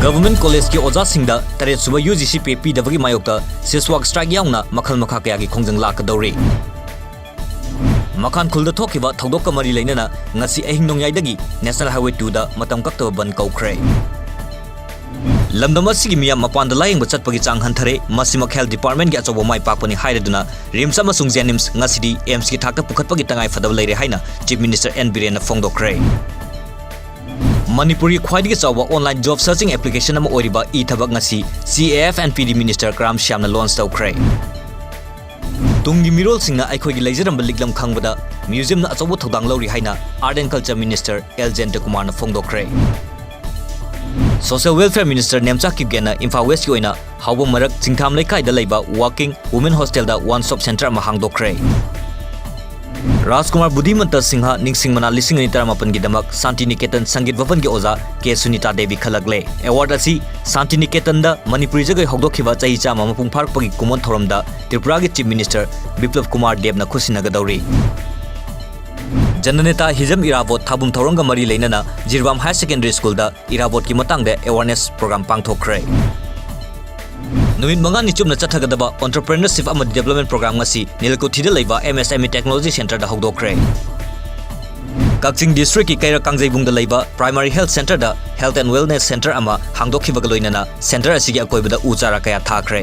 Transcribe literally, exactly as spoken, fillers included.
Government College ꯀꯤ ꯑꯣꯖꯥꯁꯤꯡꯗ ꯇꯔꯦꯠ ꯁꯨꯕ UGC pay ꯄꯤꯗꯕꯒꯤ ꯃꯥꯌꯣꯛꯇ SIFF work strike ꯌꯥꯎꯅ ꯃꯈꯜ ꯃꯈꯥ ꯀꯌꯥꯒꯤ ꯈꯣꯡꯖꯪ ꯂꯥꯛꯀꯗꯧꯔꯤ꯫ ꯃꯈꯥꯟ ꯈꯨꯜꯗ ꯊꯣꯛꯈꯤꯕ ꯊꯧꯗꯣꯛꯀ ꯃꯔꯤ ꯂꯩꯅꯅ ꯉꯁꯤ ꯑꯍꯤꯡ ꯅꯣꯡꯌꯥꯏꯗꯒꯤ National Highway two ꯗ ꯃꯇꯝ ꯀꯛꯇꯕ ꯕꯟ ꯀꯧꯈ꯭ꯔꯦ꯫ ꯂꯝꯗꯝ ꯑꯁꯤꯒꯤ ꯃꯤꯌꯥꯝ ꯃꯄꯥꯟꯗ ꯂꯥꯌꯦꯡꯕ ꯆꯠꯄꯒꯤ ꯆꯥꯡ ꯍꯟꯊꯔꯦ꯫ ꯃꯁꯤꯃꯛ Health Department ꯀꯤ ꯑꯆꯧꯕ ꯃꯥꯏ ꯄꯥꯛꯄꯅꯤ ꯍꯥꯏꯔꯗꯨꯅ RIMS ꯑꯃꯁꯨꯡ JNIMS ꯉꯁꯤꯗꯤ AIIMS ꯀꯤ ꯊꯥꯛꯇ ꯄꯨꯈꯠꯄꯒꯤ ꯇꯉꯥꯏ ꯐꯗꯕ ꯂꯩꯔꯦ ꯍꯥꯏꯅ Chief Minister N ꯕꯤꯔꯦꯟꯅ ꯐꯣꯡꯗꯣꯛꯈ꯭ꯔꯦ꯫ ꯃꯅꯤꯄꯨꯔꯒꯤ ꯈ꯭ꯋꯥꯏꯗꯒꯤ ꯆꯥꯎꯕ online job searching application ꯑꯃ ꯑꯣꯏꯔꯤꯕ E-Thabak ꯉꯁꯤ C A F and P D Minister ꯀ꯭ꯔꯥꯝ ꯁ꯭ꯌꯥꯝꯅ launch ꯇꯧꯈ꯭ꯔꯦ꯫ ꯇꯨꯡꯒꯤ ꯃꯤꯔꯣꯜꯁꯤꯡꯅ ꯑꯩꯈꯣꯏꯒꯤ ꯂꯩꯖꯔꯝꯕ ꯂꯤꯛꯂꯝ ꯈꯪꯕꯗ museum ꯅ ꯑꯆꯧꯕ ꯊꯧꯗꯥꯡ ꯂꯧꯔꯤ ꯍꯥꯏꯅ Art and Culture Minister L ꯖꯌꯟꯇꯀꯨꯃꯥꯔꯅ ꯐꯣꯡꯗꯣꯛꯈ꯭ꯔꯦ꯫ Social Welfare Minister ꯅꯦꯝꯆꯥ ꯀꯤꯞꯒꯦꯟꯅ ꯏꯝꯐꯥꯜ West ꯀꯤ ꯑꯣꯏꯅ ꯍꯥꯎꯕꯝ ꯃꯔꯛ ꯆꯤꯡꯊꯥꯝ ꯂꯩꯀꯥꯏꯗ ꯂꯩꯕ Working Women Hostel ꯗ One Stop Center ꯑꯃ ꯍꯥꯡꯗꯣꯛꯈ꯭ꯔꯦ꯫ ꯔꯥꯖꯀꯨꯃꯥꯔ ꯕꯨꯙꯤꯃꯟꯇ ꯁꯤꯡꯍ ꯅꯤꯡꯁꯤꯡ ꯃꯅꯥ ꯂꯤꯁꯤꯡ ꯑꯅꯤ ꯇꯔꯥꯃꯥꯄꯟꯒꯤ ꯗꯃꯛ ꯁꯥꯟꯇꯤ ꯅꯤꯀꯦꯇꯟ ꯁꯪꯒꯤꯠ ꯚꯕꯟꯒꯤ ꯑꯣꯖꯥ ꯀꯦ ꯁꯨꯅꯤꯇꯥ ꯗꯦꯕꯤ ꯈꯜꯂꯛꯂꯦ꯫ Award ꯑꯁꯤ ꯁꯥꯟꯇꯤ ꯅꯤꯀꯦꯇꯟꯗ ꯃꯅꯤꯄꯨꯔꯤ ꯖꯒꯣꯏ ꯍꯧꯗꯣꯛꯈꯤꯕ ꯆꯍꯤ ꯆꯥꯝꯃ ꯃꯄꯨꯡ ꯐꯥꯔꯛꯄꯒꯤ ꯀꯨꯝꯑꯣꯟ ꯊꯧꯔꯝꯗ ꯇ꯭ꯔꯤꯄꯨꯔꯥꯒꯤ Chief Minister ꯕꯤꯄ꯭ꯂꯕ ꯀꯨꯃꯥꯔ ꯗꯦꯕꯅ ꯈꯨꯠꯁꯤꯟꯅꯒꯗꯧꯔꯤ꯫ ꯖꯅꯅꯦꯇꯥ ꯍꯤꯖꯝ ꯏꯔꯥꯕꯣꯠ ꯊꯥꯕꯨꯝ ꯊꯧꯔꯝꯒ ꯃꯔꯤ ꯂꯩꯅꯅ ꯖꯤꯔꯤꯕꯥꯝ Higher Secondary School ꯗ ꯏꯔꯥꯕꯣꯠꯀꯤ ꯃꯇꯥꯡꯗ awareness program ꯄꯥꯡꯊꯣꯛꯈ꯭ꯔꯦ꯫ ꯅꯨꯃꯤꯠ ꯃꯉꯥꯅꯤ ꯆꯨꯞꯅ ꯆꯠꯊꯒꯗꯕ Entrepreneurship ꯑꯃꯗꯤ Development Program ꯉꯁꯤ ꯅꯤꯂꯀꯨꯊꯤꯗ ꯂꯩꯕ M S M E Technology Center ꯗ ꯍꯧꯗꯣꯛꯈ꯭ꯔꯦ꯫ ꯀꯛꯆꯤꯡ district ꯀꯤ ꯀꯩꯔꯛ ꯀꯥꯡꯖꯩꯕꯨꯡꯗ ꯂꯩꯕ Primary Health Center the Health and Wellness Center ꯑꯃ ꯍꯥꯡꯗꯣꯛꯈꯤꯕꯒ ꯂꯣꯏꯅꯅ center ꯑꯁꯤꯒꯤ ꯑꯀꯣꯏꯕꯗ ꯎ ꯆꯥꯔꯥ ꯀꯌꯥ ꯊꯥꯈ꯭ꯔꯦ꯫